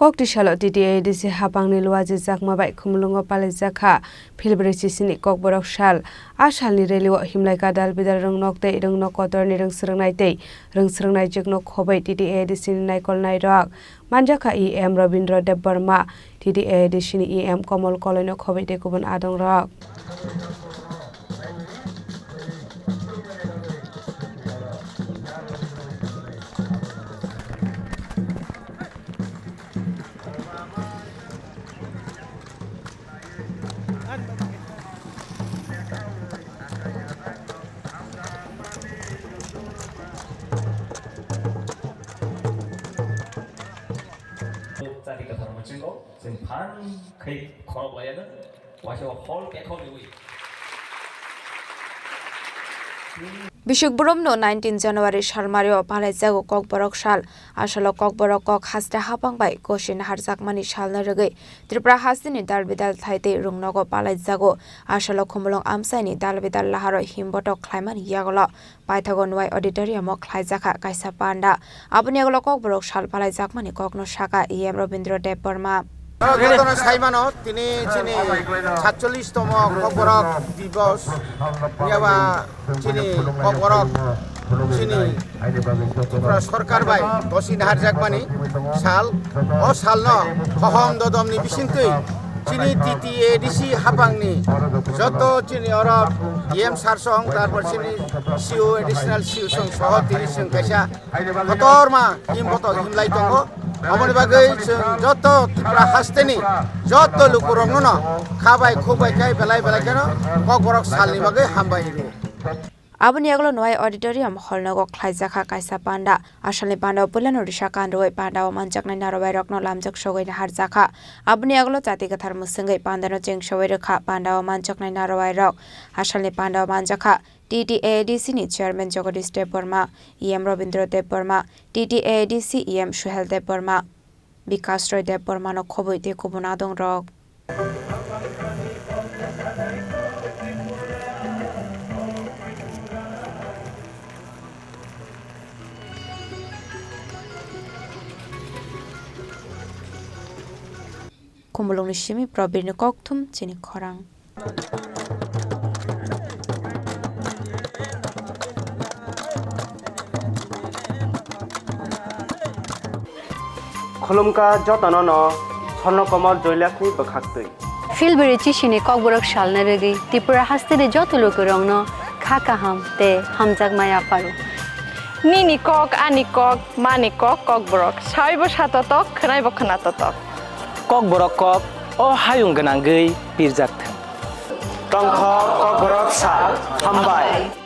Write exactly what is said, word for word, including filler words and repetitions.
Kokti salo T T A A D C hapangni Luaji Chakma bai Khumulwngo palaijak kha Philbri chisini Kokborok sal. A salni rally-o himlaika dal bidal rwngnok tei rwngnok kotorni rwngsrwngnai tei rwngsrwngnaijwkno khobwi T T A A D C ni naikolnairok. Manjakha E M Robindra Debbarma, T T A A D C ni E M Komol Koloino khobwi tei kubun adongrok. Chati kwthar muchungo chwng phan khai khorok layano waisa hol kekhok riwi. Bishik Boromno nineteen January salmario palaijago Kokborok sal. Asalo Kokborok kok haste hapang bai kosi naharjakmani salno rwgwi Tripura hasteni dal bidal thai tei rwngnogo palaijago. Asalo Khumulwng amchaini dal bidal laharo himbotok khlaimani yagulo paithago Nwai Auditorium-o khlaijakha kaisa panda. Aboni yagulo Kokborok sal palaijakmani kokno sakha E M Robindra Debbarma. Jotono saimano tini chini satchollish tomo Kokborok Divos, yaba chini Kokborok chini Tripura Sarkar bai gosi naharjakmani sal. O salno hohom dodomni bisingtwi chini T T A D C hapangni joto chini oro E M sir song, tarpor chini C O, additional C O song soho tini chwng kaisa kotorma him boto himlai tongo. Aboni bagwi chwng joto Tripura hasteni joto lukurokno no kha bai khuk bai khai belai belai kheno Kokborok salni bagwi hambai rwo. Aboni yagulo Nwai Auditorium hall nogo khlaijakha kaisa panda. Asalni panda o puilano risa kan rwui panda o manjaknai narwuibairokno lamjak sogwi naharjakha. Aboni yagulo chati kwthar mwswngwi pandano cheng sogwi rwkha. Panda o manjaknai narwuibairok asalni panda o manjakha T T A A D C ni chairman Jagadish Debbarma, E M Robindra Debbarma, T T A A D C E M Suhel Debbarma, Bikash Roy Debbarmano khobwi tei kubun adongrok. Khumulwngni simi Probirni kokthum chini khorang. Khulumkha jotono no Swarno Komol Joylakshmi bwkhaktwi. Philbri chisini Kokborok salna rwgwi Tripura hasteni joto lukurokno kha kaham tei hamjakma yapharo. Nini kok, ani kok, mani kok, Kokborok. Saibo satotok, khwnaibo khwnatotok. Kokborok kok, o hayung gwnangwi pirjak thwng. Tongthok Kokborok sal, hambai.